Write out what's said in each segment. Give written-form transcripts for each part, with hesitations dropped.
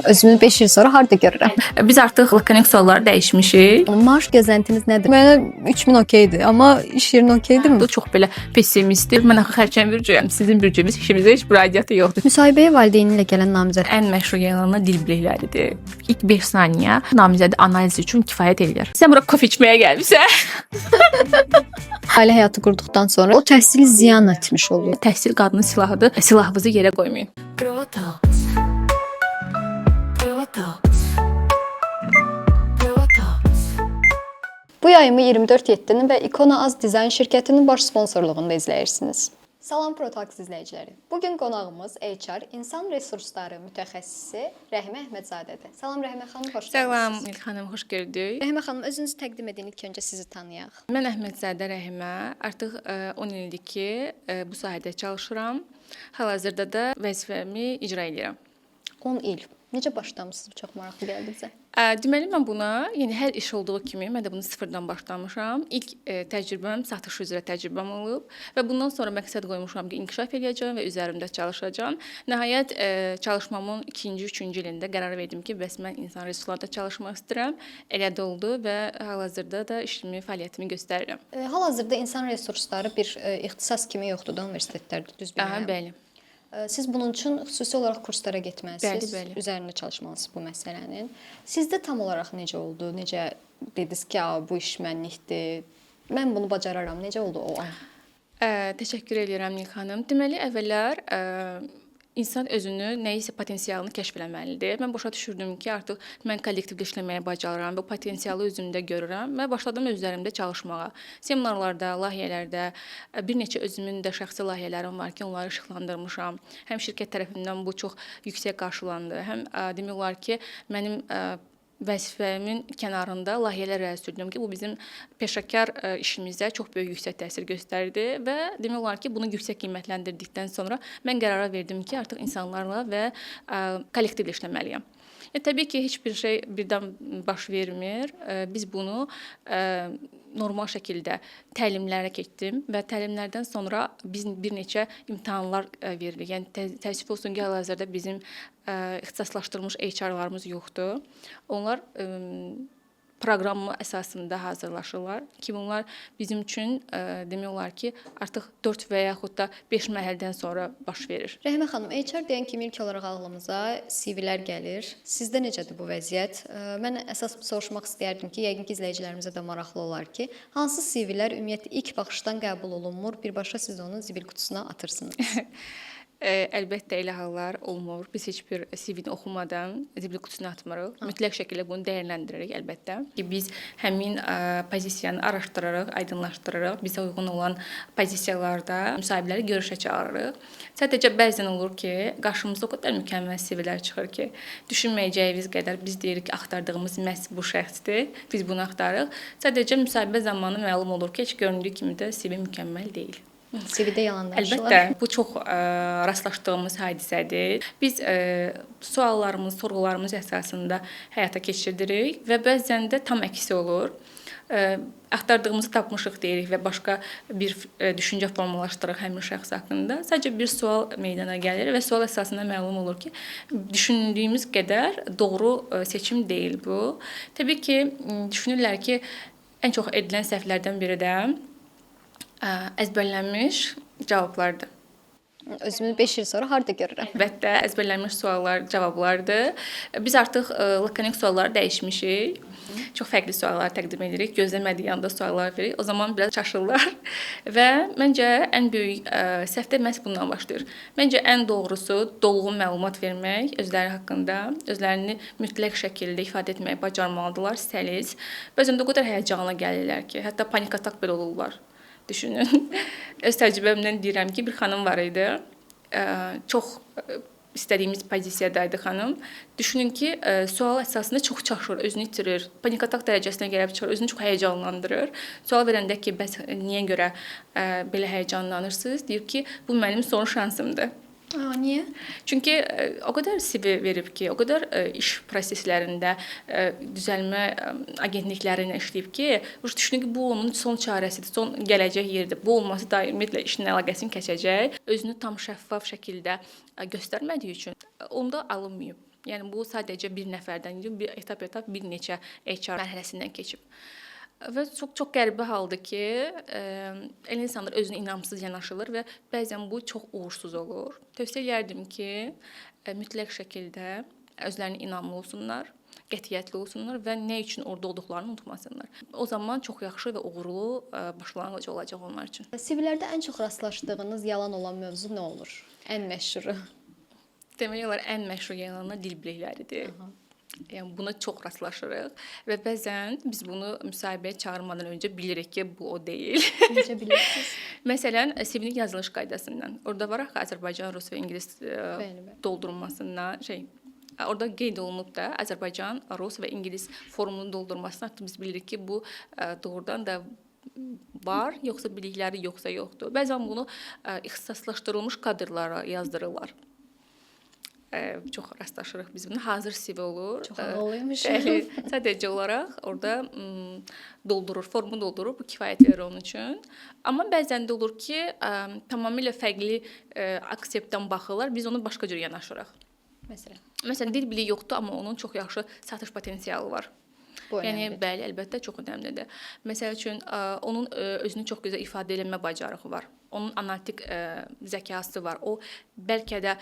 Özümü 5 il sonra harda görürəm? Biz artıq lakonik sualları dəyişmişik. Maaş gözləntiniz nədir? Mənə 3000 okeydir, amma iş yerinə okeydirmi? Bu çox belə pessimistdir. Mən axı xərçəng bürcüyəm. Sizin bürcünüz işimizə heç bir aidiyyatı yoxdur. Müsahibəyə valideyni ilə gələn namizəd. Ən məşhur yalanlar dil bilikləridir. İlk 5 saniyə namizədi analiz üçün kifayət eləyir. Sən bura kofe içməyə gəlmisən. Ailə həyatı qurduqdan sonra o təhsil ziyan etmiş olur. Təhsil qadının silahıdır. Silahınızı yerə qoymayın. Protox. Protox. Protox. Bu yayımı 24/7-nin və Ikona Az Dizayn şirkətinin baş sponsorluğunda izləyirsiniz. Salam Protax izləyiciləri. Bu gün qonağımız HR, insan resursları mütəxəssisi Rəhimə Əhmədzadədir. Salam Rəhimə xanım, xoş gəldiniz. Salam İlk xanım, xoş gördük. Rəhimə xanım, özünüzü təqdim edin. İlk öncə sizi tanıyaq. Mən Əhmədzadə Rəhimə, artıq 10 ildir ki, bu sahədə çalışıram. Hal-hazırda da vəzifəmi icra edirəm. 10 il. Necə başlamısınız? Bu çox maraqlı gəldi bizə. Deməli mən buna, yəni hər iş olduğu kimi mən də bunu sıfırdan başlamışam. İlk təcrübəm satış üzrə təcrübəm olub və bundan sonra məqsəd qoymuşam ki, inkişaf eləyəcəm və üzərimdə çalışacağam. Nəhayət çalışmamın ikinci, üçüncü ilində qərar verdim ki, bəs mən insan resurslarında çalışmaq istəyirəm. Elə də oldu və hal-hazırda da işimi, fəaliyyətimi göstərirəm. Hal-hazırda insan resursları bir ixtisas kimi yoxdur da universitetlərdə, düz Aha, bilmirəm. Bəli. Siz bunun üçün xüsusi olaraq kurslara getməlisiniz, Bəli, bəli. üzərində çalışmalısınız bu məsələnin. Sizdə tam olaraq necə oldu? Necə dediniz ki, "A, bu iş mənlikdir. Mən bunu bacararam." Necə oldu o an? Təşəkkür edirəm Nil xanım. Deməli, əvvəllər insan özünü nəyisə potensialını kəşf eləməlidir. Mən başa düşürdüm ki, artıq mən kollektivdə işləməyi bacarıram, bu potensialı özümdə görürəm və başladım öz üzərimdə çalışmağa. Seminarlarda, layihələrdə bir neçə özümün də şəxsi layihələrim var ki, onları işıqlandırmışam. Həm şirkət tərəfindən bu çox yüksək qarşılandı, həm demək olar ki, mənim vəzifəmin kənarında layihələr irəli sürdüm ki, bu bizim peşəkar işimizə çox böyük yüksək təsir göstərdi və demək olar ki, bunu yüksək qiymətləndirdikdən sonra mən qərara verdim ki, artıq insanlarla və kollektivlə işləməliyəm. Təbii ki, heç bir şey birdən baş vermir. Biz bunu normal şəkildə təlimlərə keçdim və təlimlərdən sonra biz bir neçə imtahanlar veririk. Yəni təəssüf olsun ki, hal-hazırda bizim ixtisaslaşdırılmış HR-larımız yoxdur. Onlar proqramı əsasında hazırlaşırlar ki, bunlar bizim üçün demək olar ki, artıq 4 və yaxud da 5 mərhələdən sonra baş verir. Rəhimə xanım, HR deyən kimi ilk olaraq ağlımıza CV-lər gəlir. Sizdə necədir bu vəziyyət? Mən əsas soruşmaq istəyərdim ki, yəqin ki, izləyicilərimizə də maraqlı olar ki, hansı CV-lər ümumiyyətlə ilk baxışdan qəbul olunmur, birbaşa siz onu zibil qutusuna atırsınız? Əlbəttə elə hallar olmur. Biz heç bir CV-ni oxumadan zibil qutusuna atmırıq. Mütləq şəkildə bunu dəyərləndiririk əlbəttə. Ki biz həmin pozisiyanı araşdırırıq, aydınlaşdırırıq. Bizə uyğun olan pozisiyalarda müsahibələri görüşə çağırırıq. Sadəcə bəzən olur ki, qarşımıza o qədər mükəmməl CV-lər çıxır ki, düşünməyəcəyimiz qədər biz deyirik ki, axtardığımız məhz bu şəxsdir. Biz bunu axtarırıq. Sadəcə müsahibə zamanı məlum olur ki, heç göründüyü kimi də CV mükəmməl deyil. CV-də yalan danışırlar. Əlbəttə, bu çox rastlaşdığımız hadisədir. Biz suallarımız, sorğularımız əsasında həyata keçiririk və bəzən də tam əksi olur. Axtardığımızı tapmışıq deyirik və başqa bir düşüncə formalaşdırırıq həmin şəxs haqqında. Sadəcə bir sual meydana gəlir və sual əsasında məlum olur ki, düşündüyümüz qədər doğru seçim deyil bu. Təbii ki, düşünürlər ki, ən çox edilən səhvlərdən biri də əzbərlənmiş cavablardır. Özümü 5 il sonra harda görürəm? Əlbəttə, əzbərlənmiş suallar, cavablardır. Biz artıq lakonik sualları dəyişmişik. Çox fərqli suallar təqdim edirik. Gözləmədiyi anda suallar veririk. O zaman biraz çaşırlar. Və məncə ən böyük səhv də məhz bundan başlayır. Məncə ən doğrusu dolğun məlumat vermək özləri haqqında, özlərini mütləq şəkildə ifadə etməyi bacarmalıdırlar, səlis. Bəzən də o qədər həyəcanla gəlirlər ki, hətta panik atak belə olurlar. Düşünün. Öz təcrübəmdən deyirəm ki, bir xanım var idi. Çox istədiyimiz pozisiyadaydı xanım. Düşünün ki, sual əsasında çox çaşır, özünü itirir. Panik atak dərəcəsinə gəlib çıxır, özünü çox həyəcanlandırır. Sual verəndə ki, bəs niyə görə belə həyəcanlanırsınız? Deyir ki, bu mənim son şansımdır. Aa, niyə? Çünki o qədər CV verib ki, o qədər iş proseslərində düzəlmə agentlikləri ilə işləyib ki, düşünür ki, bu onun son çarəsidir, son gələcək yeridir. Bu olması da ümumiyyətlə işin əlaqəsini kəsəcək. Özünü tam şəffaf şəkildə göstərmədiyi üçün onda alınmayıb. Yəni bu sadəcə bir nəfərdən deyil, bir etap-etap bir neçə HR mərhələsindən keçib. Və çox-çox qəribə haldır ki, elə insanlar özünə inamsız yanaşılır və bəzən bu çox uğursuz olur. Tövsiyə eləyərdim ki, mütləq şəkildə özlərinə inamlı olsunlar, qətiyyətli olsunlar və nə üçün orada olduqlarını unutmasınlar. O zaman çox yaxşı və uğurlu başlanğıc olacaq onlar üçün. CV-lərdə ən çox rastlaşdığınız yalan olan mövzu nə olur? Ən məşhuru. Demək olar ən məşhur yalanlar dil bilikləridir. Aha. Yəni buna çox rastlaşırıq və bəzən biz bunu müsahibəyə çağırmadan öncə bilirik ki, bu o deyil. Necə bilirsiniz? Məsələn, CV-nin yazılış qaydasından. Orada var axı Azərbaycan, rus və ingilis bəli, bəli. Doldurulmasından orada qeyd olunub da Azərbaycan, rus və ingilis formunu doldurmasından artıq biz bilirik ki, bu doğrudan da var, yoxsa bilikləri yoxsa yoxdur. Bəzən bunu ixtisaslaşdırılmış kadrlara yazdırırlar. Çox rastlaşırıq biz buna. Hazır CV olur. Çox ağıllıymış. Bəli, sadəcə olaraq orada doldurur, formu doldurur. Bu kifayət edir onun üçün. Amma bəzən də olur ki, tamamilə fərqli akseptdən baxırlar. Biz onu başqa cür yanaşırıq. Məsələn? Məsələn, dil biliyi yoxdur, amma onun çox yaxşı satış potensialı var. Bu yəni, bəli, əlbəttə çox önəmlidir. Məsəl üçün, onun özünü çox gözəl ifadə eləmə bacarığı var. Onun analitik zəkası var. O bəlkə də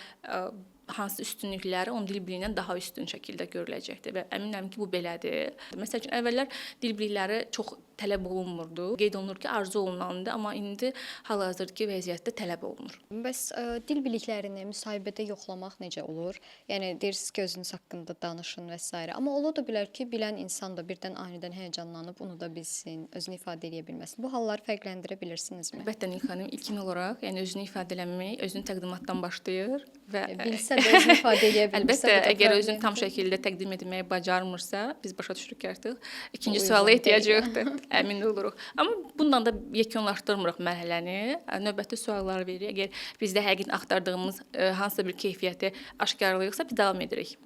hansı üstünlükləri onun dil biliyindən daha üstün şəkildə görüləcəkdir və əminəm ki, bu belədir. Məsəl üçün, əvvəllər dil bilikləri çox tələb olunmurdu. Qeyd olunur ki, arzu olunandı, amma indi hal-hazırki vəziyyətdə tələb olunur. Bəs dil biliklərini müsahibədə yoxlamaq necə olur? Yəni deyirsiniz ki, özünüz haqqında danışın və s. Amma ola da bilər ki, bilən insan da birdən anidən həyəcanlanıb unuda bilsin, özünü ifadə eləyə bilməsin. Bu halları fərqləndirə bilirsinizmi? Əlbəttə, Nilxanım, xanım, ilkin olaraq, yəni özünü ifadə eləmək, özünü təqdimatdan başlayır və bilsə də özünü ifadə eləyə bilmirsə, əlbəttə, əgər özünü tam şəkildə təqdim etməyi bacarmırsa, biz başa düşürük ki, artıq ikinci suala ehtiyac yoxdur. Əmin oluruq. Amma bundan da yekunlaşdırmırıq mərhələni. Növbəti sualları veririk. Əgər bizdə həqiqətən axtardığımız hansısa bir keyfiyyəti aşkarlayırsa, biz davam edirik.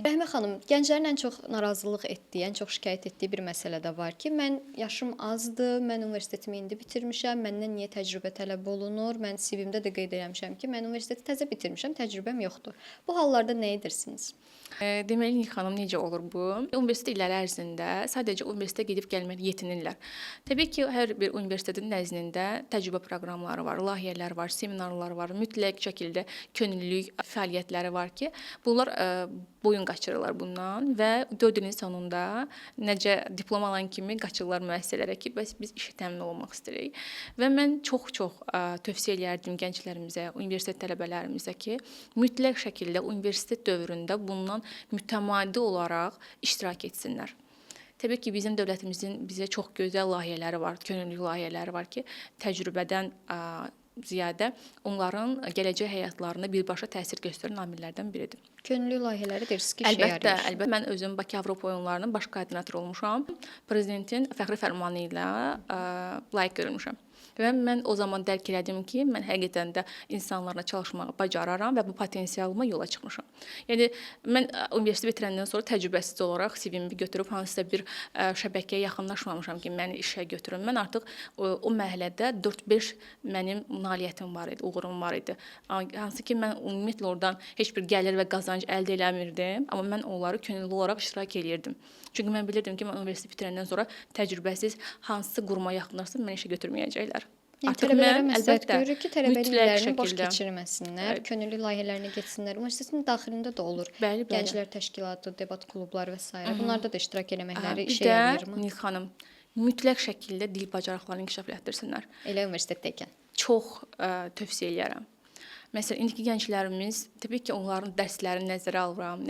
Rəhmə xanım, gənclərin ən çox narazılıq etdiyi, ən çox şikayət etdiyi bir məsələ də var ki, mən yaşım azdır, mən universitetimi indi bitirmişəm, məndən niyə təcrübə tələb olunur? Mən CV-mdə də qeyd eləmişəm ki, mən universiteti təzə bitirmişəm, təcrübəm yoxdur. Bu hallarda nə edirsiniz? Deməli, Nilxanım xanım, necə olur bu? Universitet illəri ərzində sadəcə universitetə gedib gəlməklə yetinirlər. Təbii ki, hər bir universitetin nəzdində təcrübə proqramları var, layihələr var, seminarlar var, mütləq şəkildə könüllülük fəaliyyətləri var ki, bunlar boyun qaçırırlar bundan və 4 ilin sonunda necə diplom alan kimi qaçırlar müəssisələrə ki, bəs biz işə təmin olmaq istəyirik. Və mən çox-çox tövsiyə eləyərdim gənclərimizə, universitet tələbələrimizə ki, mütləq şəkildə universitet dövründə bundan mütəmadi olaraq iştirak etsinlər. Təbii ki, bizim dövlətimizin bizə çox gözəl layihələri var, könüllülük layihələri var ki, təcrübədən ziyadə onların gələcək həyatlarına birbaşa təsir göstərən amillərdən biridir. Könüllü layihələri deyirsiniz ki, işə əlbəttə, yarayır. Əlbəttə. Mən özüm Bakı Avropa oyunlarının baş koordinatoru olmuşam. Prezidentin fəxri fərmanı ilə layiq görülmüşəm. Və mən o zaman dərk elədim ki, mən həqiqətən də insanlarla çalışmağı bacararam və bu potensialıma yola çıxmışam. Yəni mən universitet bitirəndən sonra təcrübəsiz olaraq CV-mi götürüb hansısa bir şəbəkəyə yaxınlaşmamışam ki, məni işə götürün. Mən artıq o mərhələdə 4-5 mənim nailiyyətim var idi, uğurum var idi. Hansı ki, mən ümumiyyətlə oradan heç bir gəlir və qazanc əldə eləmirdim, amma mən onları könüllü olaraq iştirak eləyirdim. Çünki mən bilirdim ki, mən universitet bitirəndən sonra təcrübəsiz hansı quruma yaxınlaşsam məni işə götürməyəcəklər. Yəni, artıq tələbələrə məsləhət görürük ki, tələbəlik illərini boş keçirməsinlər, könüllü layihələrinə getsinlər. Universitetin daxilində də olur. Bəli, bəli. Gənclər təşkilatı, debat klubları və s. Bunlarda da iştirak eləməkləri işə yarayırmı? Bir də, Nil xanım, mütləq şəkildə dil bacarıqlarını inkişaf elətdirsinlər. Elə universitetdəykən. Çox tövsiyə eləyərəm. Məsələn, indiki gənclərimiz, təbii ki, onların dərslərini nəzərə alıram,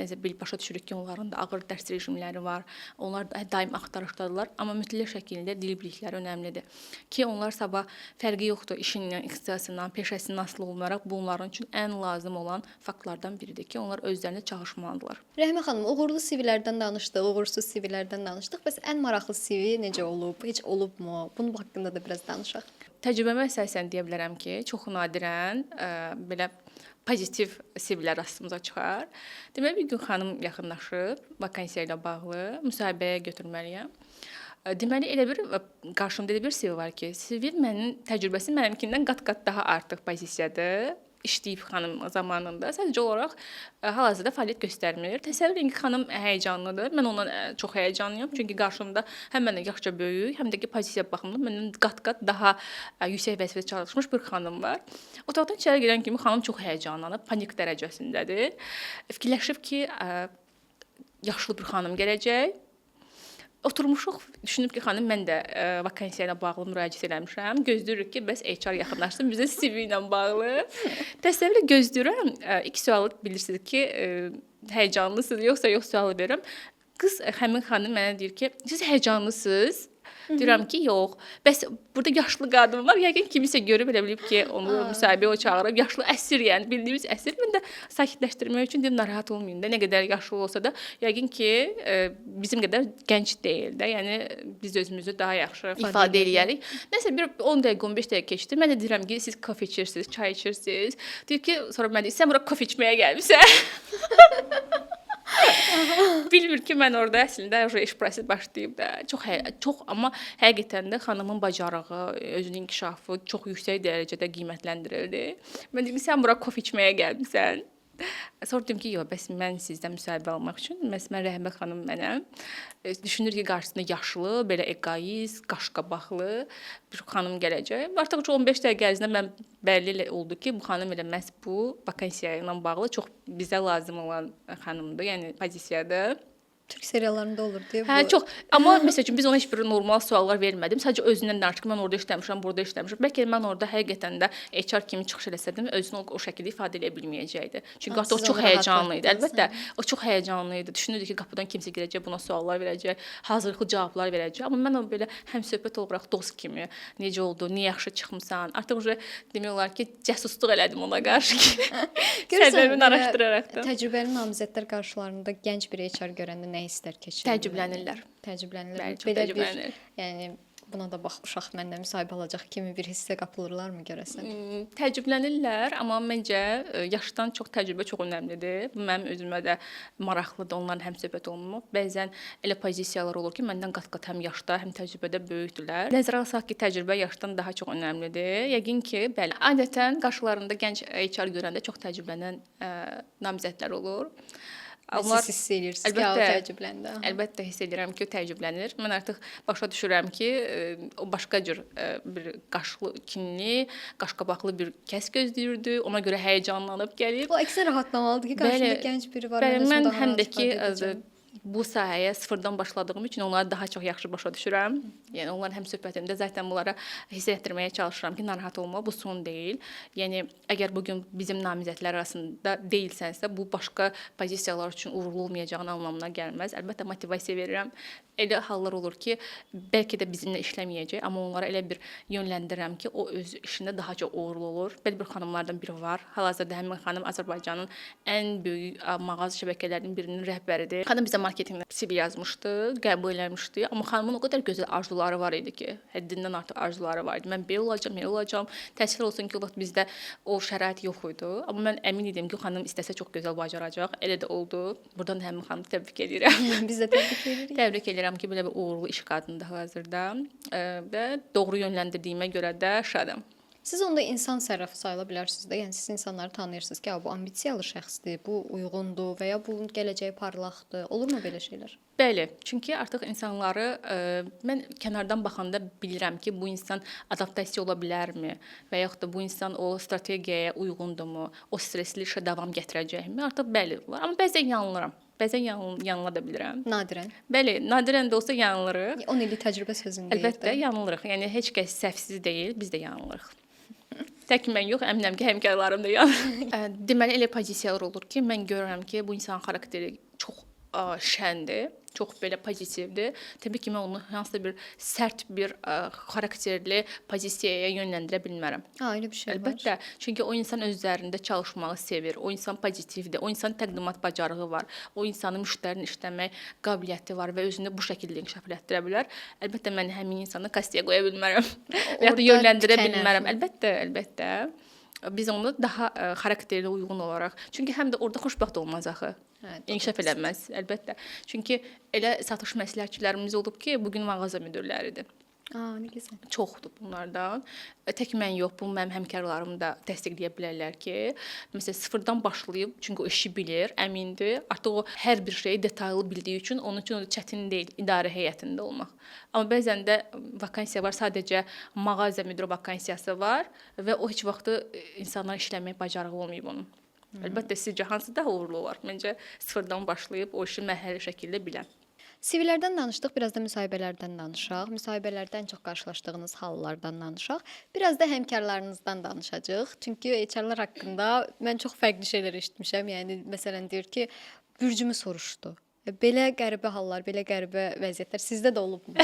başa düşürük ki, onların da ağır dərs rejimləri var, onlar da daim axtarışdadırlar, amma mütləq şəkildə dil bilikləri önəmlidir ki, onlar sabah fərqi yoxdur işindən, ixtisasından, peşəsindən asılı olmayaraq bunların üçün ən lazım olan faktlardan biridir ki, onlar özlərində çalışmalıdırlar. Rəhmə xanım, uğurlu CV-lərdən danışdıq, uğursuz CV-lərdən danışdıq. Bəs ən maraqlı CV necə olub, heç olubmu? Bunun haqqında da biraz danışaq. Təcrübəmə əsasən deyə bilərəm ki, çox nadirən belə pozitiv CV-lər rastımıza çıxar. Deməli, bir gün xanım yaxınlaşıb vakansiya ilə bağlı müsahibəyə götürməliyəm. Deməli, elə bir qarşımda elə bir CV var ki, CV mənim təcrübəsi mənimkindən qat-qat daha artıq pozisiyadır. İşləyib xanım zamanında. Sadəcə olaraq hal-hazırda fəaliyyət göstərmir. Təsəvvür edin ki, xanım həyəcanlıdır. Mən ondan çox həyəcanlıyam. Çünki qarşımda həm məndən yaşca böyük, həm də ki pozisiya baxımından məndən qat-qat daha yüksək vəzifədə çalışmış bir xanım var. Otaqdan içəri girən kimi xanım çox həyəcanlanıb, panik dərəcəsindədir. Fikirləşib ki, yaşlı bir xanım gələcək. Oturmuşuq, düşünüb ki, xanım mən də vakansiya ilə bağlı müraciət eləmişəm. Gözləyirik ki, bəs HR yaxınlaşsın bizə CV ilə bağlı. Təsəvvür gözləyirəm. İlk sualı bilirsiniz ki, həyəcanlısınız yoxsa yox sualı verirəm. Qız həmin xanım mənə deyir ki, siz həyəcanlısınız? Deyirəm ki, yox. Bəs burada yaşlı qadın var. Yəqin kimisə görüb elə bilib ki, onu müsahibəyə o çağırıb. Yaşlı əsir, yəni bildiyimiz əsir. Mən də sakitləşdirmək üçün dedim narahat olmayın da, nə qədər yaşlı olsa da, yəqin ki, bizim qədər gənc deyil də. Yəni biz özümüzü daha yaxşı ifadə eləyərik. Nəsə bir 10 dəqiqə, 15 dəqiqə keçdi. Mən də deyirəm ki, siz kofe içirsiniz, çay içirsiniz. Deyir ki, sonra mən deyirəm, sən bura kofe içməyə gəlmisən. Bilmir ki, mən orada əslində iş prosesi başlayıb da. Çox çox, amma həqiqətən də xanımın bacarığı, özünün inkişafı çox yüksək dərəcədə qiymətləndirildi. Mən dedim, sən bura kofe içməyə gəlmisən. Sonra dedim ki, yox, bəs mən sizdən müsahibə almaq üçün, bəs mən Rəhmə xanım mənəm. Düşünür ki, qarşısında yaşlı, belə eqoist, qaşqabaqlı bir xanım gələcək. Artıq 15 dəqiqə ərzində mən bəlli oldu ki, bu xanım elə məhz bu vakansiya ilə bağlı çox bizə lazım olan xanımdır, yəni pozisiyadır. Türk seriallarında olur deyə bu. Hə, çox. Amma məsəl üçün biz ona heç bir normal suallar vermədim. Sadəcə özündən danışdıq. Mən orada işləmişəm, burada işləmişəm. Bəlkə mən orada həqiqətən də HR kimi çıxış eləsəydim, özünü o şəkildə ifadə eləyə bilməyəcəkdi. Çünki artıq o çox həyəcanlı idi. Əlbəttə, o çox həyəcanlı idi. Düşünürdü ki, qapıdan kimsə girəcək, buna suallar verəcək, hazırlıqlı cavablar verəcək. Amma mən o belə həmsöhbət olaraq dost kimi, necə oldu, niyə yaxşı çıxmısan? Artıq demək olar ki, cəsusluq elədim ona qarşı ki, səbəbini araşdıraraq da. Təcrübəli namizədlər qarşılarında gənc bir HR görəndə nə hisslər keçirir? Təəccüblənirlər. Təəccüblənirlər. Belə bir, yəni buna da bax, uşaq məndən müsahibə alacaq kimi bir hissə qapılırlarmı görəsən? Təəccüblənirlər, amma məncə yaşdan çox təcrübə çox önəmlidir. Bu mənim özümə də maraqlıdır onların həmsöhbət olmaq. Bəzən elə pozisiyalar olur ki, məndən qat-qat həm yaşda, həm təcrübədə böyükdürlər. Nəzərə alsaq ki, təcrübə yaşdan daha çox önəmlidir. Yəqin ki, bəli. Adətən qarşılarında gənc HR görəndə çox təəccüblənən namizədlər olur. Onlar siz hiss edirsiniz ki, o təəccübləndi. Əlbəttə hiss edirəm ki, o təəccüblənir. Mən artıq başa düşürəm ki, o başqa cür bir qaşlı, kinli, qaşqabaqlı bir kəs gözləyirdi. Ona görə həyəcanlanıb gəlib. O əksinə rahatlamalıdır ki, qarşında gənc biri var. Bəli, mən həm də ki, bu sahəyə sıfırdan başladığım üçün onları daha çox yaxşı başa düşürəm. Yəni onların həm söhbətimdə zaten bunlara hiss etdirməyə çalışıram ki, narahat olma, bu son deyil. Yəni əgər bu gün bizim namizədlər arasında deyilsənsə, bu başqa pozisiyalar üçün uğurlu olmayacağın anlamına gəlməz. Əlbəttə motivasiya verirəm. Elə hallar olur ki, bəlkə də bizimlə işləməyəcək, amma onlara elə bir yönləndirirəm ki, o öz işində daha çox uğurlu olur. Belə bir xanımlardan biri var. Hal-hazırda həmin xanım Azərbaycanın ən böyük mağaza şəbəkələrinin birinin rəhbəridir. Xanım bizə marketinqdə CV yazmışdı, qəbul eləmişdi, amma xanımın o qədər gözəl arzuları var idi ki, həddindən artıq arzuları var idi. Mən belə olacağam, elə olacağam. Təəssüf olsun ki, o vaxt bizdə o şərait yox idi. Amma mən əmin idim ki, xanım istəsə çox gözəl bacaracaq. Elə də oldu. Buradan da həmin xanımı təbrik edirəm. Biz də təbrik edirik. Təbrik edirəm ki, belə bir uğurlu iş qadınıdır hal-hazırda və doğru yönləndirdiyimə görə də şadam. Siz onda insan sərrafı sayıla bilərsiniz də. Yəni siz insanları tanıyırsınız ki, bu ambisiyalı şəxsdir, bu uyğundur və ya bunun gələcəyi parlaqdır. Olurmu belə şeylər? Bəli, çünki artıq insanları mən kənardan baxanda bilirəm ki, bu insan adaptasiya ola bilərmi və yaxud da bu insan o strategiyaya uyğundurmu, o stressli işə davam gətirəcəkmi? Artıq bəli var. Amma bəzən yanılıram. Bəzən yanıla da bilirəm. Nadirən. Bəli, nadirən də olsa yanılırıq. 10 illik təcrübə sözünü deyir. Əlbəttə yanılırıq. Yəni heç kəs səhvsiz deyil, biz də yanılırıq. Tək mən yox, əminəm ki, həmkarlarım da yanılır. Deməli elə pozisiyalar olur ki, mən görürəm ki, bu insanın xarakteri çox şəndir, çox belə pozitivdir. Təbii ki, mən onu hansısa bir sərt bir xarakterli pozisiyaya yönləndirə bilmərəm. Ha, elə bir şey var. Əlbəttə, çünki o insan öz üzərində çalışmağı sevir, o insan pozitivdir, o insanın təqdimat bacarığı var, o insanın müştərinin işləmək qabiliyyəti var və özünü bu şəkildə inkişaf elətdirə bilər. Əlbəttə, mən həmin insanı kastaya qoya bilmərəm və ya da yönləndirə bilmərəm. Əlbəttə, əlbəttə. Biz onu daha xarakterinə uyğun olaraq, çünki həm də orada xoşbəxt olmaz axı. Hə, İnkişaf eləməz, əlbəttə. Çünki elə satış məsləhətçilərimiz olub ki, bu gün mağaza müdirləridir. Aa, nə gözəl. Çoxdur bunlardan. Tək mən yox, bunu mənim həmkarlarım da təsdiqləyə bilərlər ki, məsələn sıfırdan başlayıb, çünki o işi bilir, əmindir. Artıq o hər bir şeyi detallı bildiyi üçün onun üçün o çətin deyil idarə heyətində olmaq. Amma bəzən də vakansiya var, sadəcə mağaza müdiri vakansiyası var və o heç vaxtı insanlar işləməyə bacarığı olmayıb onun. Əlbəttə sizcə hansı daha uğurlu olar? Məncə sıfırdan başlayıb o işi mərhələli şəkildə bilən. CV-lərdən danışdıq, biraz da müsahibələrdən danışaq. Müsahibələrdə ən çox qarşılaşdığınız hallardan danışaq. Biraz da həmkarlarınızdan danışacağıq. Çünki HR-lar haqqında mən çox fərqli şeylər eşitmişəm. Yəni məsələn deyir ki, bürcümü soruşdu. Belə qəribə hallar, belə qəribə vəziyyətlər sizdə də olubmu?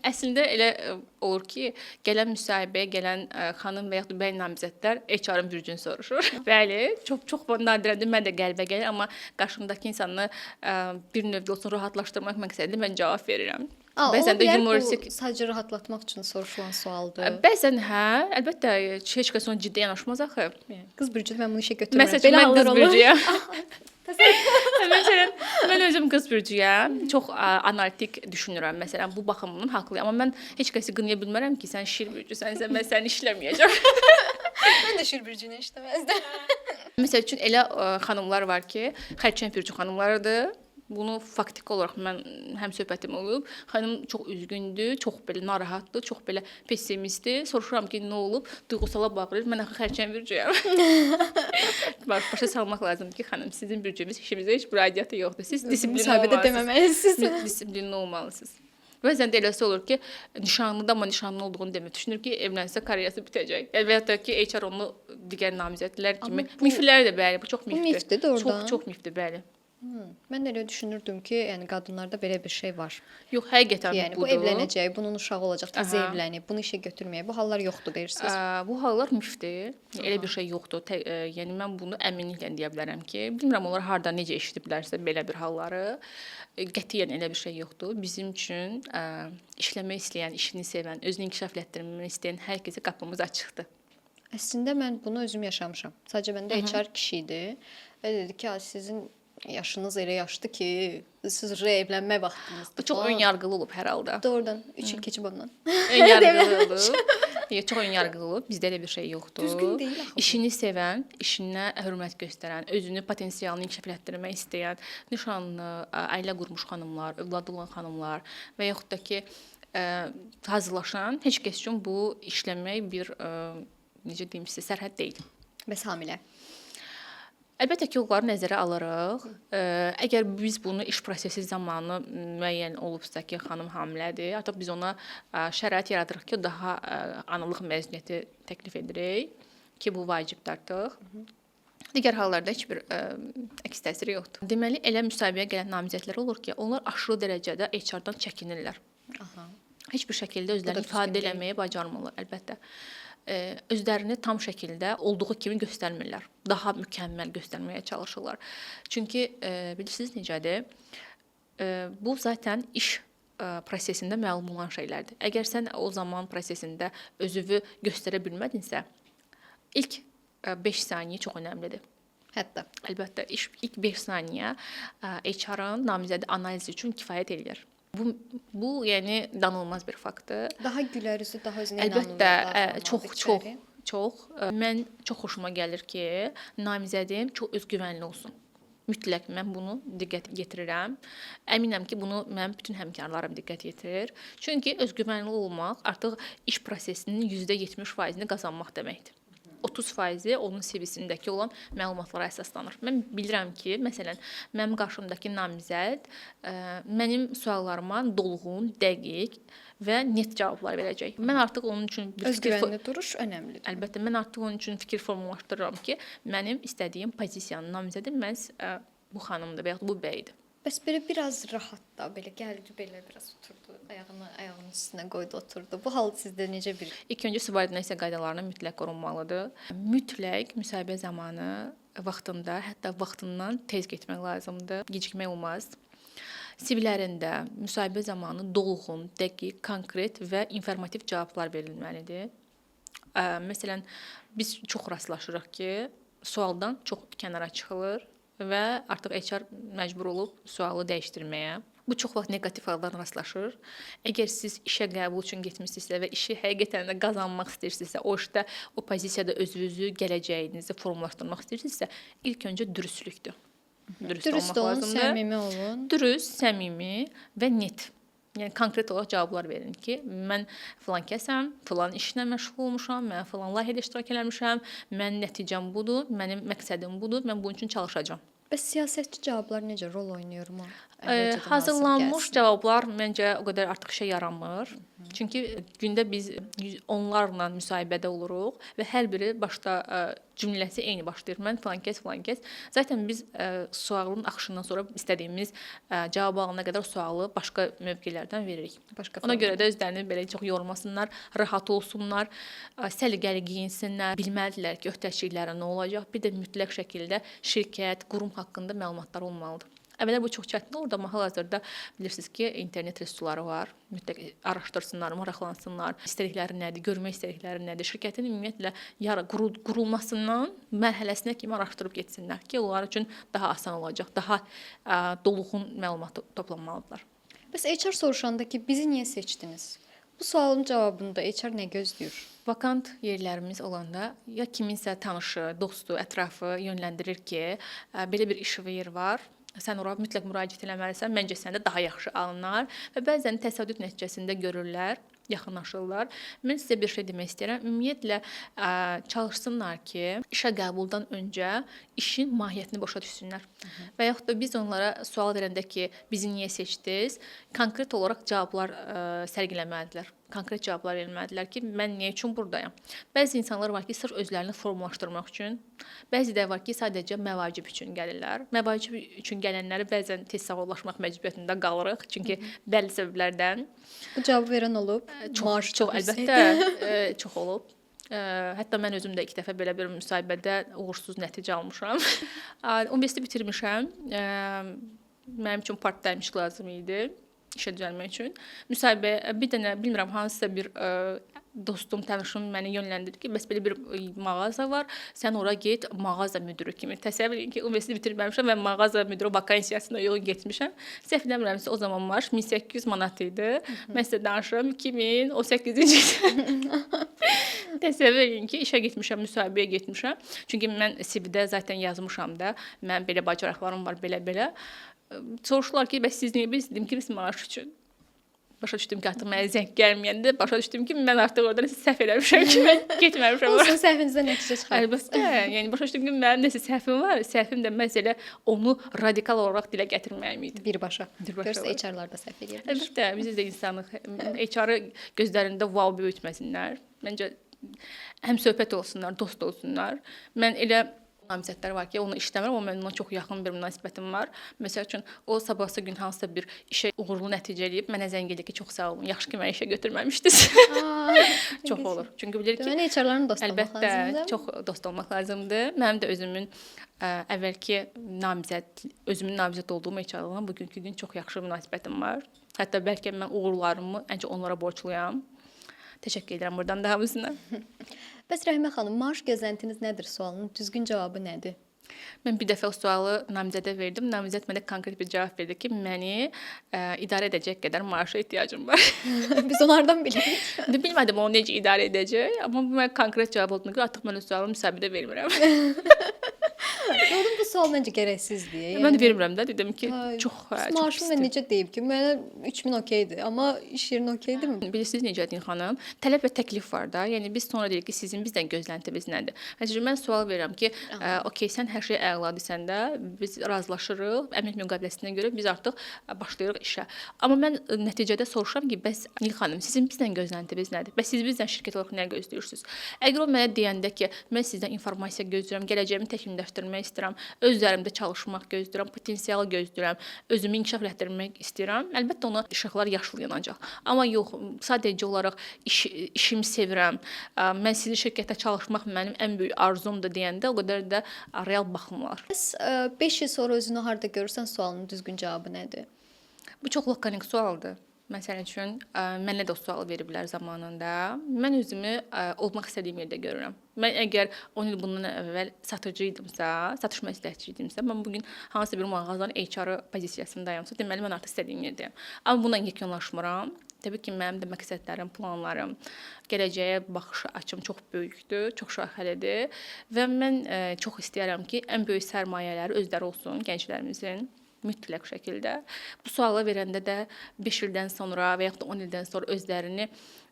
Əslində elə olur ki, gələn müsahibəyə gələn xanım və yaxud da bəy namizədlər HR-ın bürcünü soruşur. Bəli, çox nadirəndir mən də qəribə gəlir, amma qarşımdakı insanı bir növdə olsun rahatlaşdırmaq məqsədilə mən cavab verirəm. Aa, Bəzən ola də bilər yumoristik bu sadəcə rahatlatmaq üçün soruşulan sualdır. Bəzən hə, əlbəttə heç kəs ona ciddi yanaşmaz axı. Qız bürcüdür, mən bunu işə götürmürəm. Məsəl üçün Belə mən hallar qız olur. bürcüyəm. Məsələn, mən özüm qız bürcüyəm. Çox analitik düşünürəm. Məsələn, bu baxımdan haqlıyam. Amma mən heç kəsi qınaya bilmərəm ki, sən şir bürcüsənsə mən səni işləməyəcəm. Mən də şir bürcünə işləməzdim. Məsəl üçün elə xanımlar var ki, xərçəng bürcü xanımlarıdır. Bunu faktiki olaraq mən həm söhbətim olub. Xanım çox üzgündür, çox belə narahatdır, çox belə pessimistdir. Soruşuram ki, nə olub? Duyğusala bağlayır. Mən axı xərçəng bürcüyəm. Bax, başa salmaq lazımdır ki, xanım, sizin bürcünüz işimizə heç bir aidiyyatı yoxdur. Siz disiplinli Müsahibədə olmalısınız. deməməlisiniz. Disiplinli olmalısınız. Bəzən də eləsi olur ki, nişanlıdır, amma nişanlı olduğunu demir. Düşünür ki, evlənsə karyerası bitəcək. Yəni və ya da ki, HR onu digər namizədlər kimi miflər də bəli, bu çox mifdir. Mifdir doğrudan. Çox çox mifdir, bəli. Mən də elə düşünürdüm ki, yəni qadınlarda belə bir şey var. Yox, həqiqətən Yəni bu budur. evlənəcək, bunun uşağı olacaq, təzə Aha. evlənib, bunu işə götürməyək. Bu hallar yoxdur deyirsiniz. Bu hallar mifdir. Elə bir şey yoxdur. Yəni mən bunu əminliklə deyə bilərəm ki, bilmirəm onlar hardan necə eşidiblərsə belə bir halları. Qətiyyən elə bir şey yoxdur. Bizim üçün işləmək istəyən, işini sevən, özünü inkişaf elətdirmək istəyən hər kəsə qapımız açıqdır. Əslində mən bunu özüm yaşamışam. Sadəcə məndə HR kişi idi və dedi ki, "A, sizin yaşınız elə yaşdır ki, siz evlənmək vaxtınızdır." Bu çox falan. ön yarğılı olub hər halda. Doğrudan 3 il keçib ondan. Ön yarğılı olub. Yox, çox ön yarğılı olub. Bizdə elə bir şey yoxdur. Düzgün deyil axı bu. İşini sevən, işinə hörmət göstərən, özünü potensialını inkişaf elətdirmək istəyən, nişanlı, ailə qurmuş xanımlar, övladı olan xanımlar və yaxud da ki, hazırlaşan heç kəs üçün bu işləmək bir necə deyim sizə, sərhəd deyil. Bəs hamilə. Əlbəttə ki, onları nəzərə alırıq. Əgər biz bunu iş prosesi zamanı müəyyən olubsa ki, xanım hamilədir, artıq biz ona şərait yaradırıq ki, daha analıq məzuniyyəti təklif edirik ki, bu vacibdir artıq. Digər hallarda heç bir əks təsiri yoxdur. Deməli, elə müsahibəyə gələn namizədlər olur ki, onlar aşırı dərəcədə HR-dan çəkinirlər. Aha. Heç bir şəkildə özlərini düzgün ifadə deyil. eləməyə bacarmırlar, əlbəttə. Özlərini tam şəkildə olduğu kimi göstərmirlər. Daha mükəmməl göstərməyə çalışırlar. Çünki bilirsiniz necədir? Bu zaten iş prosesində məlum olan şeylərdir. Əgər sən o zaman prosesində özünü göstərə bilmədinsə, ilk 5 saniyə çox önəmlidir. Hətta. Əlbəttə, iş ilk 5 saniyə HR-ın namizədi analizi üçün kifayət eləyir. Bu yəni danılmaz bir faktdır. Daha gülər üzlü, daha özünə inanımlı Əlbəttə, davranmalıdır çox içəri. çox çox. Mən çox xoşuma gəlir ki, namizədim çox özgüvənli olsun. Mütləq mən bunu diqqət yetirirəm. Əminəm ki, bunu mənim bütün həmkarlarım diqqət yetirir. Çünki özgüvənli olmaq artıq iş prosesinin %70%-ni qazanmaq deməkdir. 30%-i onun CV-sindəki olan məlumatlara əsaslanır. Mən bilirəm ki, məsələn, mənim qarşımdakı namizəd mənim suallarıma dolğun, dəqiq və net cavablar verəcək. Mən artıq onun üçün bir fikir Özgüvənli duruş önəmlidir. Əlbəttə, mən artıq onun üçün fikir formalaşdırıram ki, mənim istədiyim pozisiyanın namizədi məhz bu xanımdır və yaxud bu bəydir. Bəs belə biraz rahat da, belə gəldi, belə biraz oturdu, ayağını ayağının üstünə qoydu, oturdu. Bu hal sizdə necə bir İlk öncə subordinasiya qaydalarına mütləq qorunmalıdır. Mütləq müsahibə zamanı vaxtında, hətta vaxtından tez getmək lazımdır. Gecikmək olmaz. CV-lərində müsahibə zamanı dolğun, dəqiq, konkret və informativ cavablar verilməlidir. Məsələn, biz çox rastlaşırıq ki, sualdan çox kənara çıxılır və artıq HR məcbur olub sualı dəyişdirməyə. Bu çox vaxt neqativ hallarla rastlaşır. Əgər siz işə qəbul üçün getmisinizsə və işi həqiqətən də qazanmaq istəyirsinizsə, o işdə, o pozisiyada özünüzü, gələcəyinizi formalaşdırmaq istəyirsinizsə, ilk öncə dürüstlükdür. Dürüst olmaq olun, lazımdır. Səmimi olun. Dürüst, səmimi və net. Yəni konkret olaraq cavablar verin ki, mən filan kəsəm, filan işlə məşğul olmuşam, mən filan layihədə iştirak eləmişəm, mənim nəticəm budur, mənim məqsədim budur, mən bunun üçün çalışacağam. Bəs siyasətçi cavablar necə rol oynayır mı? Hazırlanmış cavablar məncə o qədər artıq işə yaramır. Çünki gündə biz onlarla müsahibədə oluruq və hər biri başda cümləsi eyni başlayır. Mən filan kəs, filan kəs. Zaten biz sualın axışından sonra istədiyimiz cavabı alana qədər sualı başqa mövqelərdən veririk. Başqa Ona görə də özlərini belə çox yormasınlar, rahat olsunlar, səliqəli geyinsinlər, bilməlidirlər ki, öhdəçilikləri nə olacaq. Bir də mütləq şəkildə şirkət, qurum haqqında məlumatlar olmalıdır. Əvvəllər bu çox çətin olurdu, amma hal-hazırda bilirsiniz ki, internet resursları var. Mütləq araşdırsınlar, maraqlansınlar, istədikləri nədir, görmək istədikləri nədir. Şirkətin ümumiyyətlə qurulmasından mərhələsinə kimi araşdırıb getsinlər ki, onlar üçün daha asan olacaq, daha dolğun məlumat toplanmalıdırlar. Bəs HR soruşanda ki, bizi niyə seçdiniz? Bu sualın cavabında HR nə gözləyir? Vakant yerlərimiz olanda ya kiminsə tanışı, dostu, ətrafı yönləndirir ki, belə bir iş yeri var. Sən ora mütləq müraciət eləməlisən. Məncə səndə daha yaxşı alınar və bəzən təsadüf nəticəsində görürlər, yaxınlaşırlar. Mən sizə bir şey demək istəyirəm. Ümumiyyətlə çalışsınlar ki, işə qəbuldan öncə işin mahiyyətini başa düşsünlər. Və yaxud da biz onlara sual verəndə ki, bizi niyə seçdiniz? Konkret olaraq cavablar sərgiləməlidirlər. Konkret cavablar verməlidirlər ki, mən niyə üçün buradayam? Bəzi insanlar var ki, sırf özlərini formalaşdırmaq üçün, bəzi də var ki, sadəcə məvacib üçün gəlirlər. Məvacib üçün gələnləri bəzən tez sağollaşmaq məcburiyyətində qalırıq, çünki bəlli səbəblərdən. Bu cavabı verən olub? Çox, çox əlbəttə, çox olub. Hətta mən özüm də 2 dəfə belə bir müsahibədə uğursuz nəticə almışam. Universiteti bitirmişəm. Mənim üçün part-time iş lazım idi işə düzəlmək üçün. Müsahibə bir dənə bilmirəm hansısa bir dostum, tanışım məni yönləndirdi ki, bəs belə bir mağaza var, sən ora get mağaza müdiri kimi. Təsəvvür edin ki, universiteti bitirməmişəm və mağaza müdiri vakansiyasına yol getmişəm. Səhv eləmirəmsə o zaman maaş 1800 manat idi. Mən sizə danışıram 2018-ci il. Təsəvvür edin ki, işə getmişəm, müsahibəyə getmişəm. Çünki mən CV-də zaten yazmışam da, mənim belə bacarıqlarım var, belə-belə. Soruşdular ki, bəs siz niyə bilirsiniz? Dedim ki, biz maaş üçün. Başa düşdüm ki, artıq mənə zəng gəlməyəndə başa düşdüm ki, mən artıq orada nəsə səhv eləmişəm ki, mən getməmişəm. Olsun, səhvinizdən nəticə çıxardınız. Əlbəttə, yəni başa düşdüm ki, mənim nəsə səhvim var. Səhvim də məhz elə onu radikal olaraq dilə gətirməyim idi. Birbaşa. Görürsə HR-lar da səhv edə bilər. Əlbəttə, biz də insanıq. HR-ı gözlərində wow böyütməsinlər. Məncə həm söhbət olsunlar, dost olsunlar. Mən elə namizədlər var ki, onu işləmirəm, amma mənim onunla çox yaxın bir münasibətim var. Məsəl üçün, o sabahsı gün hansısa bir işə uğurlu nəticə eləyib, mənə zəng eləyir ki, çox sağ olun, yaxşı ki, məni işə götürməmişdiniz. Çox olur. Çünki bilir ki, deməli HR-ların dost olmaq lazımdır. Əlbəttə, çox dost olmaq lazımdır. Mənim də özümün əvvəlki namizəd, özümün namizəd olduğum HR-larla bugünkü gün çox yaxşı münasibətim var. Hətta bəlkə mən uğurlarımı ən çox onlara borcluyam. Təşəkkür edirəm buradan da hamısına. Bəs Rəhimə xanım, maaş gözləntiniz nədir sualının düzgün cavabı nədir? Mən bir dəfə o sualı namizədə verdim. Namizəd mənə konkret bir cavab verdi ki, məni idarə edəcək qədər maaşa ehtiyacım var. Biz onlardan bilirik. İndi bilmədim o necə idarə edəcək, amma bu mənə konkret cavab olduğuna görə artıq mən o sualı müsahibədə vermirəm. Doğrudan bu sual məncə gərəksizdir. Yəni, mən də vermirəm də, dedim ki, çox maaşım mən necə deyib ki, mənə 3000 okeydir, amma iş yerin okeydirmi? Bilirsiniz necə Din xanım, tələb və təklif var da. Yəni biz sonra deyirik ki, sizin bizdən gözləntiniz nədir? Məsələn, mən sual verirəm ki, okey, sən hər şey əla desən də, biz razılaşırıq, əmək müqaviləsinə görə biz artıq başlayırıq işə. Amma mən nəticədə soruşuram ki, bəs Nil xanım, sizin bizdən gözləntiniz nədir? Bəs siz bizdən şirkət olaraq nə gözləyirsiniz? Əgər o mənə deyəndə ki, mən sizdən informasiya gözləyirəm, gələcəyimi təkmilləşdirmək istəyirəm, öz üzərimdə çalışmaq gözləyirəm, potensial gözləyirəm, özümü inkişaf elətdirmək istəyirəm. Əlbəttə ona işıqlar yaşıl yanacaq. Amma yox, sadəcə olaraq işimi sevirəm, mən sizin şirkətdə çalışmaq mənim ən böyük arzumdur deyəndə o qədər də real baxmırlar. Bəs 5 il sonra özünü harda görürsən sualının düzgün cavabı nədir? Bu çox lakonik sualdır. Məsəl üçün, mənə də o sualı veriblər zamanında. Mən özümü olmaq istədiyim yerdə görürəm. Mən əgər 10 il bundan əvvəl satıcı idimsə, satış məsləhətçi idimsə, mən bu gün hansısa bir mağazanın HR pozisiyasındayamsa, deməli mən artıq istədiyim yerdəyəm. Amma bununla yekunlaşmıram. Təbii ki, mənim də məqsədlərim, planlarım, gələcəyə baxış açım çox böyükdür, çox şaxəlidir və mən çox istəyirəm ki, ən böyük sərmayələri özləri olsun gənclərimizin. Mütləq şəkildə. Bu sualı verəndə də 5 ildən sonra və yaxud da 10 ildən sonra özlərini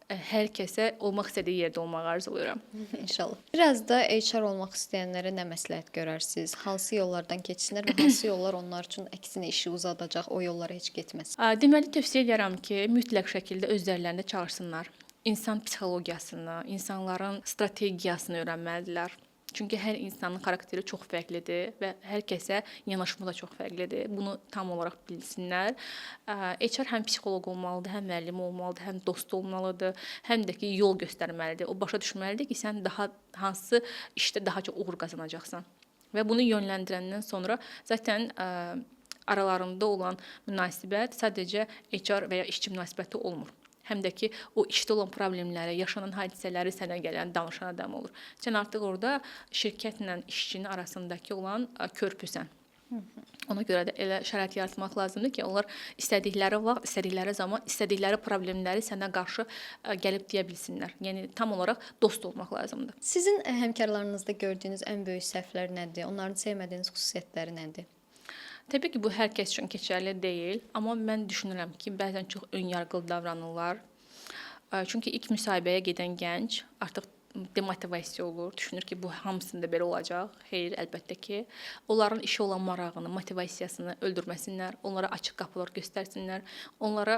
hər kəsə olmaq istədiyi yerdə olmağı arzulayıram. İnşallah. Biraz da HR olmaq istəyənlərə nə məsləhət görərsiniz? Hansı yollardan keçsinlər və hansı yollar onlar üçün əksinə işi uzadacaq, o yollara heç getməsin? Deməli tövsiyə edirəm ki, mütləq şəkildə öz üzərlərində çalışsınlar. İnsan psixologiyasını, insanların strategiyasını öyrənməlidirlər. Çünki hər insanın xarakteri çox fərqlidir və hər kəsə yanaşma da çox fərqlidir. Bunu tam olaraq bilsinlər. HR həm psixoloq olmalıdır, həm müəllim olmalıdır, həm dost olmalıdır, həm də ki yol göstərməlidir. O başa düşməlidir ki, sən daha hansı işdə daha çox uğur qazanacaqsan. Və bunu yönləndirəndən sonra zaten aralarında olan münasibət sadəcə HR və ya işçi münasibəti olmur. Həm də ki, o işdə olan problemləri, yaşanan hadisələri sənə gələn, danışan adam olur. Sən artıq orada şirkətlə işçinin arasındakı olan körpüsən. Ona görə də elə şərait yaratmaq lazımdır ki, onlar istədikləri vaxt, istədikləri zaman, istədikləri problemləri sənə qarşı gəlib deyə bilsinlər. Yəni tam olaraq dost olmaq lazımdır. Sizin həmkarlarınızda gördüyünüz ən böyük səhvlər nədir? Onların sevmədiyiniz xüsusiyyətləri nədir? Təbii ki, bu hər kəs üçün keçərli deyil, amma mən düşünürəm ki, bəzən çox önyarğılı davranırlar. Çünki ilk müsahibəyə gedən gənc artıq demotivasiya olur, düşünür ki, bu hamısında belə olacaq. Xeyr, əlbəttə ki, onların işə olan marağını, motivasiyasını öldürməsinlər, onlara açıq qapılar göstərsinlər. Onlara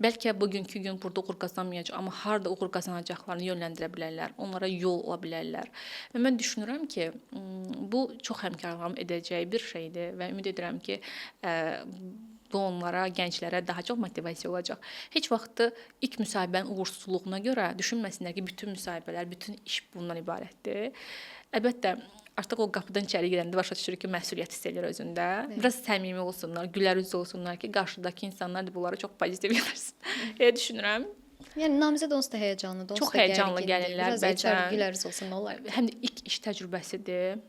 bəlkə bugünkü gün burada uğur qazanmayacaq, amma harda uğur qazanacaqlarını yönləndirə bilərlər, onlara yol ola bilərlər. Və mən düşünürəm ki, bu çox həmkarlarım edəcəyi bir şeydir və ümid edirəm ki, bu onlara, gənclərə daha çox motivasiya olacaq. Heç vaxt ilk müsahibənin uğursuzluğuna görə düşünməsinlər ki, bütün müsahibələr, bütün iş bundan ibarətdir. Əlbəttə, artıq o qapıdan içəri girəndə başa düşür ki, məsuliyyət hiss edir özündə. Biraz səmimi olsunlar, gülər üzlü olsunlar ki, qarşıdakı insanlar da bunlara çox pozitiv yanaşsın. Elə düşünürəm. Yəni namizəd onsuz da həyəcanlıdır, onsuz da həyəcanlı gəlirlər bəzən. Biraz HR gülər üzlü olsa nə olar? Həm də ilk iş təcrübəsidir.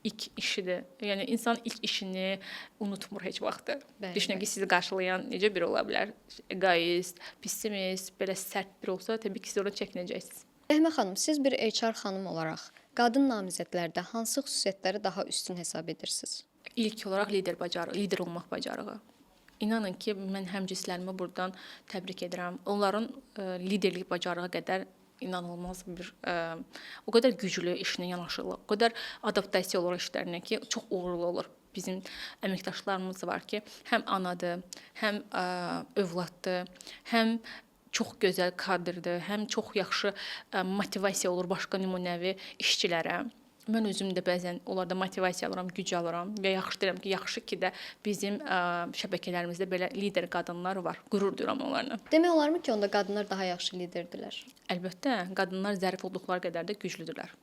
İlk işidir. Yəni insan ilk işini unutmur heç vaxt. Düşünün ki, sizi qarşılayan necə biri ola bilər? Egoist, pessimist, belə sərt biri olsa, təbii ki, siz oradan çəkinəcəksiniz. Rəhmə xanım, siz bir HR xanım olaraq qadın namizədlərdə hansı xüsusiyyətləri daha üstün hesab edirsiniz? İlk olaraq lider bacarığı, lider olmaq bacarığı. İnanın ki, mən həmcinslərimi buradan təbrik edirəm. Onların liderlik bacarığı qədər inanılmaz bir, o qədər güclü işinə yanaşırlar, o qədər adaptasiya olur işlərinə ki, çox uğurlu olur. Bizim əməkdaşlarımız var ki, həm anadır, həm övladdır, həm çox gözəl kadrdır, həm çox yaxşı motivasiya olur başqa nümunəvi işçilərə. Mən özüm də bəzən onlarda motivasiya alıram, güc alıram və yaxşı deyirəm ki, yaxşı ki də bizim şəbəkələrimizdə belə lider qadınlar var. Qürur duyuram onlarla. Demək olarmı ki, onda qadınlar daha yaxşı liderdirlər? Əlbəttə, qadınlar zərif olduqları qədər də güclüdürlər.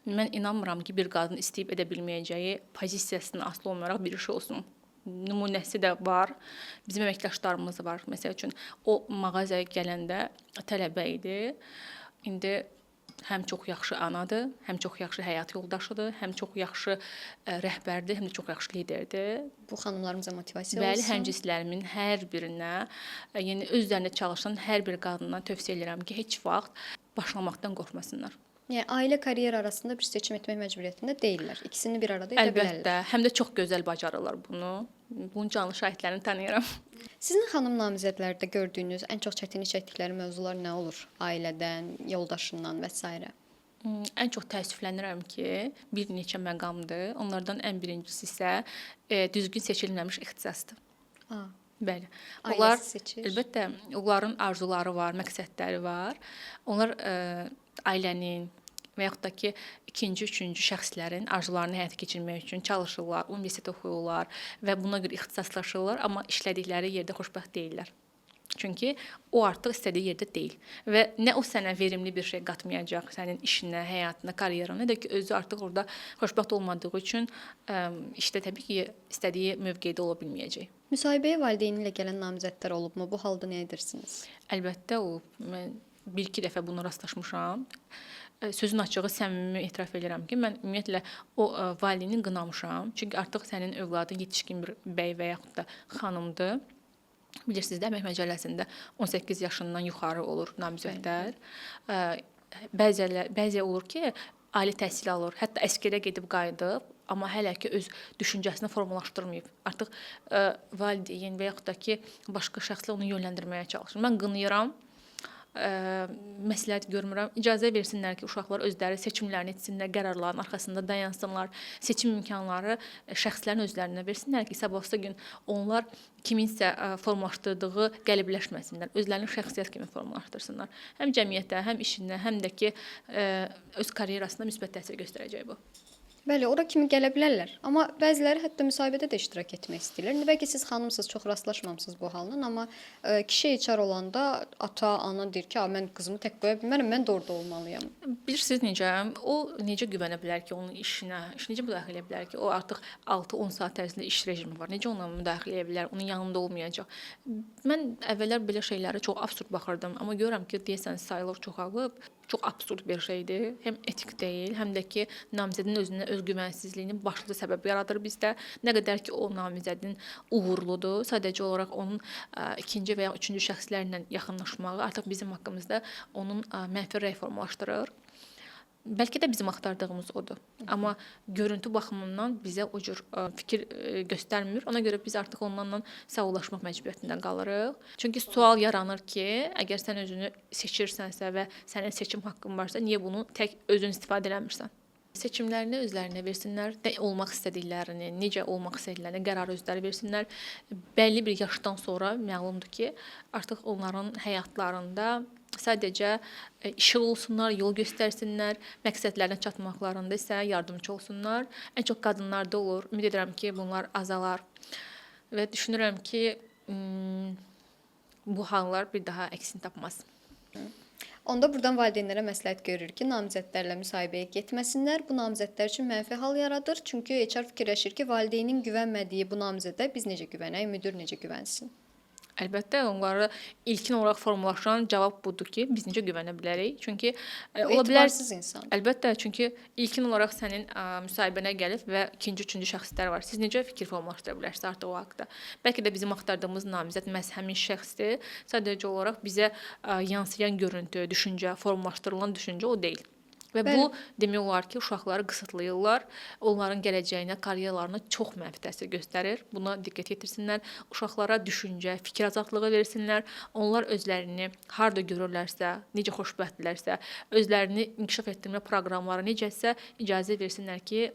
Mən inanmıram ki, bir qadın istəyib edə bilməyəcəyi pozisiyasından asılı olmayaraq bir iş olsun. Nümunəsi də var. Bizim əməkdaşlarımız var. Məsəl üçün, o mağazaya gələndə tələbə idi. İndi həm çox yaxşı anadır, həm çox yaxşı həyat yoldaşıdır, həm çox yaxşı rəhbərdir, həm də çox yaxşı liderdir. Bu xanımlarımıza motivasiya olsun. Bəli, həmcinslərimin hər birinə, yəni öz üzərində çalışan hər bir qadına tövsiyə edirəm ki, heç vaxt başlamaqdan qorxmasınlar. Yəni ailə karyera arasında bir seçim etmək məcburiyyətində deyillər. İkisini bir arada edə bilərlər. Əlbəttə, həm də çox gözəl bacarırlar bunu. Bunun canlı şahidlərini tanıyıram. Sizin xanım namizədlərdə gördüyünüz ən çox çətinlik çəkdikləri mövzular nə olur? Ailədən, yoldaşından və s. Ən çox təəssüflənirəm ki, bir neçə məqamdır. Onlardan ən birincisi isə düzgün seçilməmiş ixtisasdır. Bəli. Onlar seçir. Əlbəttə, onların arzuları var, məqsədləri var. Onlar ailənin və yaxud da ki, ikinci, üçüncü şəxslərin arzularını həyata keçirmək üçün çalışırlar, universitet oxuyurlar və buna görə ixtisaslaşırlar, amma işlədikləri yerdə xoşbəxt deyillər. Çünki o artıq istədiyi yerdə deyil və nə o sənə verimli bir şey qatmayacaq sənin işinə, həyatına, karyerına, nə də ki özü artıq orada xoşbəxt olmadığı üçün işdə təbii ki, istədiyi mövqedə ola bilməyəcək. Müsahibəyə valideyni ilə gələn namizədlər olubmu? Bu halda nə edirsiniz? Əlbəttə olub. Mən bir-iki dəfə buna rastlaşmışam. Sözün açığı səmimi etiraf edirəm ki, mən ümumiyyətlə o valideyni qınamışam. Çünki artıq sənin övladın yetişkin bir bəy və yaxud da xanımdır. Bilirsiniz də, Əmək Məcəlləsində 18 yaşından yuxarı olur namizədlər. Bəzi olur ki, ali təhsil alır, hətta əsgərə gedib qayıdıb, amma hələ ki öz düşüncəsini formalaşdırmayıb. Artıq valideyn və yaxud da ki, başqa şəxslər onu yönləndirməyə çalışır. Mən qınayıram. Məsləhət görmürəm. İcazə versinlər ki, uşaqlar özləri seçimlərini etsinlər, qərarların arxasında dayansınlar. Seçim imkanları şəxslərin özlərinə versinlər ki, sabahsı gün onlar kiminsə formalaşdırdığı qəlibləşməsinlər, özlərini şəxsiyyət kimi formalaşdırsınlar. Həm cəmiyyətə, həm işinə, həm də ki, öz karyerasına müsbət təsir göstərəcək bu. Bəli, ora kimi gələ bilərlər. Amma bəziləri hətta müsahibədə də iştirak etmək istəyirlər. İndi bəlkə siz xanımsınız, çox rastlaşmamısınız bu halla, amma kişi HR olanda ata, ana deyir ki, mən qızımı tək qoya bilmərəm, mən də orada olmalıyam. Bilirsiniz necə? O necə güvənə bilər ki, onun işinə, necə müdaxilə edə bilər ki, o artıq 6-10 saat ərzində iş rejimi var. Necə ona müdaxilə edə bilər, onun yanında olmayacaq. Mən əvvəllər belə şeylərə çox absurd baxırdım, amma görürəm ki, deyəsən saylar çoxalıb. Çox absurd bir şeydir. Həm etik deyil, həm də ki, namizədin özünə özgüvənsizliyinin başlıca səbəbi yaradır bizdə. Nə qədər ki, o namizədin uğurludur, sadəcə olaraq onun ikinci və ya üçüncü şəxslərlə yaxınlaşmağı artıq bizim haqqımızda onun mənfi rəy formalaşdırır. Bəlkə də bizim axtardığımız odur. Amma görüntü baxımından bizə o cür fikir göstərmir. Ona görə biz artıq onlarla sağollaşmaq məcburiyyətində qalırıq. Çünki sual yaranır ki, əgər sən özünü seçirsənsə və sənin seçim haqqın varsa, niyə bunu tək özün istifadə eləmirsən? Seçimlərini özlərinə versinlər, nə olmaq istədiklərini, necə olmaq istədiklərini qərarı özləri versinlər. Bəlli bir yaşdan sonra məlumdur ki, artıq onların həyatlarında sadəcə işıq olsunlar, yol göstərsinlər, məqsədlərinə çatmaqlarında isə yardımçı olsunlar. Ən çox qadınlarda olur. Ümid edirəm ki, bunlar azalar və düşünürəm ki, bu hallar bir daha əksini tapmaz. Onda buradan valideynlərə məsləhət görürük ki, namizədlərlə müsahibəyə getməsinlər. Bu namizədlər üçün mənfi hal yaradır. Çünki HR fikirləşir ki, valideynin güvənmədiyi bu namizədə biz necə güvənək, müdir necə güvənsin? Əlbəttə, onlara ilkin olaraq formalaşan cavab budur ki, biz necə güvənə bilərik? Çünki ola bilər insan. Əlbəttə, çünki ilkin olaraq sənin müsahibənə gəlib və ikinci, üçüncü şəxslər var. Siz necə fikir formalaşdıra bilərsiniz artıq o haqda? Bəlkə də bizim axtardığımız namizəd məhz həmin şəxsdir. Sadəcə olaraq bizə yansıyan görüntü, düşüncə, formalaşdırılan düşüncə o deyil. Və bəli, bu demək olar ki, uşaqları qısıtlayırlar, onların gələcəyinə, karyeralarına çox mənfi təsir göstərir. Buna diqqət yetirsinlər, uşaqlara düşüncə, fikir azadlığı versinlər. Onlar özlərini harda görürlərsə, necə xoşbəxtdirlərsə, özlərini inkişaf etdirmə proqramları necəsə icazə versinlər ki,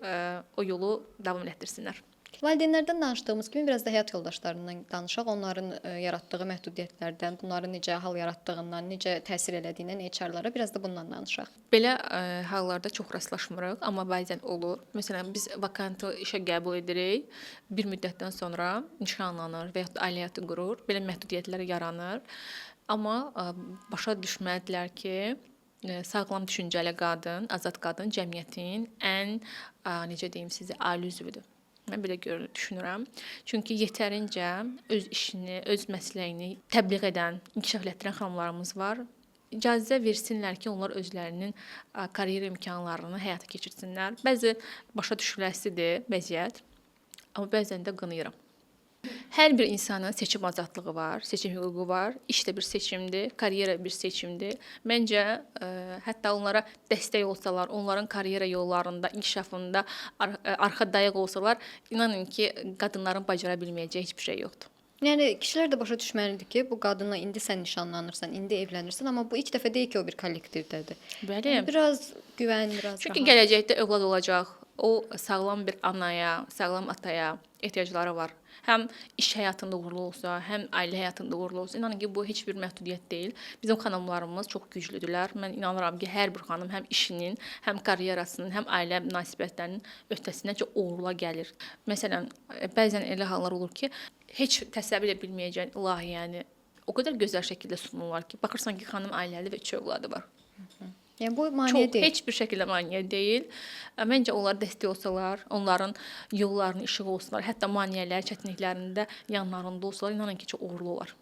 o yolu davam elətdirsinlər. Valideynlərdən danışdığımız kimi biraz da həyat yoldaşlarından danışaq. Onların yaratdığı məhdudiyyətlərdən, bunların necə hal yaratdığından, necə təsir elədiyindən HR-lara biraz da bundan danışaq. Belə hallarda çox rastlaşmırıq, amma bəzən olur. Məsələn, biz vakantı işə qəbul edirik, bir müddətdən sonra nişanlanır və yaxud da ailə həyatı qurur. Belə məhdudiyyətlər yaranır. Amma başa düşməlidirlər ki, sağlam düşüncəli qadın, azad qadın cəmiyyətin ən, necə deyim sizə, ali üzvüdür. Mən belə düşünürəm. Çünki yetərincə öz işini, öz məsləyini təbliğ edən, inkişaf elətdirən xanımlarımız var. İcazə versinlər ki, onlar özlərinin karyera imkanlarını həyata keçirsinlər. Bəzi başa düşüləsidir vəziyyət, amma bəzən də qınayıram. Hər bir insanın seçim azadlığı var, seçim hüququ var. İş də bir seçimdir, karyera bir seçimdir. Məncə, hətta onlara dəstək olsalar, onların karyera yollarında, inkişafında arxa dayaq olsalar, inanın ki, qadınların bacara bilməyəcəyi heç bir şey yoxdur. Yəni, kişilər də başa düşməlidir ki, bu qadınla indi sən nişanlanırsan, indi evlənirsən, amma bu ilk dəfə deyil ki, o bir kollektivdədir. Bəli. Yəni, biraz güvən, biraz Çünki rahat. Gələcəkdə övlad olacaq. O sağlam bir anaya, sağlam ataya ehtiyacları var. Həm iş həyatında uğurlu olsa, həm ailə həyatında uğurlu olsa, inanın ki, bu heç bir məhdudiyyət deyil. Bizim xanımlarımız çox güclüdürlər. Mən inanıram ki, hər bir xanım həm işinin, həm karyerasının, həm ailə münasibətlərinin öhdəsindən çox uğurla gəlir. Məsələn, bəzən elə hallar olur ki, heç təsəvvür edə bilməyəcəyin layihəni O qədər gözəl şəkildə sunurlar ki, baxırsan ki, xanım ailəli və 3 övladı var. Yəni bu maneə Çox, deyil. heç bir şəkildə maneə deyil. Məncə onlar dəstək olsalar, onların yollarının işığı olsunlar, hətta maneələr, çətinliklərində yanlarında olsalar, inanın ki, çox uğurlu olar.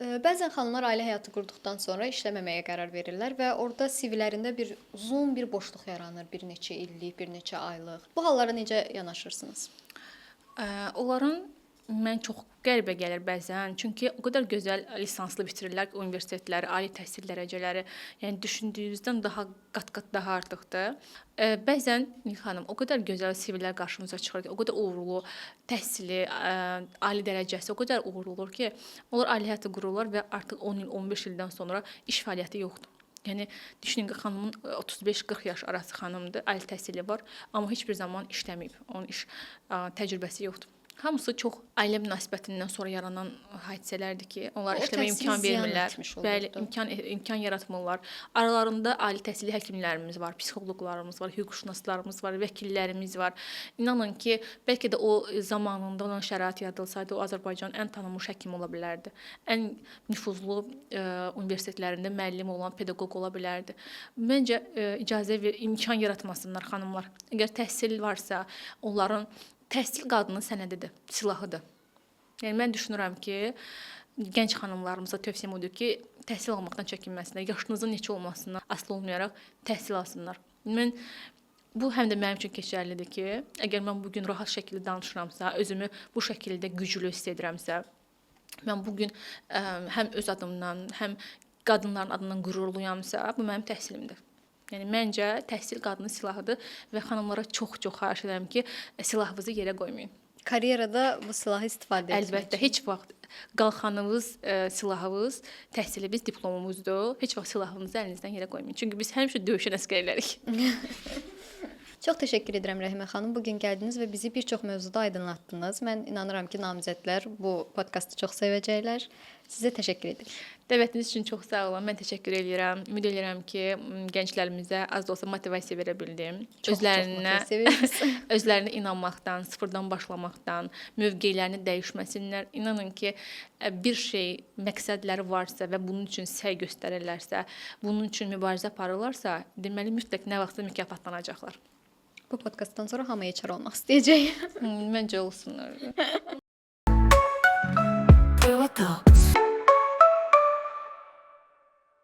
Bəzən xanımlar ailə həyatı qurduqdan sonra işləməməyə qərar verirlər və orada CV-lərində bir uzun bir boşluq yaranır, bir neçə illik, bir neçə aylıq. Bu hallara necə yanaşırsınız? Onların mən çox qəribə gəlir bəzən. Çünki o qədər gözəl lisanslı bitirirlər ki, universitetləri, ali təhsil dərəcələri, yəni düşündüyünüzdən daha qat-qat daha artıqdır. Bəzən Nilxanım xanım, o qədər gözəl CV-lər qarşımıza çıxır ki, o qədər uğurlu təhsili, ali dərəcəsi o qədər uğurlu olur ki, onlar ailə həyatı qururlar və artıq 10 il, 15 ildən sonra iş fəaliyyəti yoxdur. Yəni düşünün ki, xanımın 35-40 yaş arası xanımdır, ali təhsili var, amma heç bir zaman işləməyib. Onun iş təcrübəsi yoxdur. Hamısı çox ailə münasibətindən sonra yaranan hadisələrdir ki, onlar O işləməyə təhsili imkan ziyan vermirlər. etmiş olur Bəli, da. imkan yaratmırlar. Aralarında ali təhsilli həkimlərimiz var, psixoloqlarımız var, hüquqşünaslarımız var, vəkillərimiz var. İnanın ki, bəlkə də o zamanında olan şərait yaradılsaydı, o Azərbaycanın ən tanınmış həkimi ola bilərdi. Ən nüfuzlu universitetlərində müəllim olan pedaqoq ola bilərdi. Məncə icazə və imkan yaratmasınlar xanımlar. Əgər təhsil varsa, onların təhsil qadının sənədidir, silahıdır. Yəni mən düşünürəm ki, gənc xanımlarımıza tövsiyəm odur ki, təhsil almaqdan çəkinməsinlər, yaşınızın neçə olmasından asılı olmayaraq təhsil alsınlar. Mən bu həm də mənim üçün keçərlidir ki, əgər mən bu gün rahat şəkildə danışıramsa, özümü bu şəkildə güclü hiss edirəmsə, mən bu gün həm öz adımdan, həm qadınların adından qürurluyamsa, bu mənim təhsilimdir. Yəni məncə təhsil qadının silahıdır və xanımlara çox-çox xahiş edirəm ki, silahınızı yerə qoymayın. Karyerada bu silahı istifadə etmək. Əlbəttə, heç vaxt qalxanınız, silahınız, təhsiliniz, diplomumuzdur. Heç vaxt silahınızı əlinizdən yerə qoymayın. Çünki biz həmişə döyüşən əsgərlərik. Çox təşəkkür edirəm Rəhimə xanım. Bu gün gəldiniz və bizi bir çox mövzuda aydınlatdınız. Mən inanıram ki, namizədlər bu podkastı çox sevəcəklər. Sizə təşəkkür edirik. Dəvətiniz üçün çox sağ olun. Mən təşəkkür edirəm. Ümid edirəm ki, gənclərimizə az da olsa motivasiya verə bildim. Çox, Özlərinə çox motivasiya verirsiniz. özlərinə inanmaqdan, sıfırdan başlamaqdan, mövqelərini dəyişməsinlər. İnanın ki, bir şey məqsədləri varsa və bunun üçün səy göstərirlərsə, bunun üçün mübarizə aparırlarsa, deməli mütləq nə vaxtsa mükafatlanacaqlar. Bu podkastdan sonra hamı HR olmaq istəyəcək. Məncə olsunlar. Pillow talk.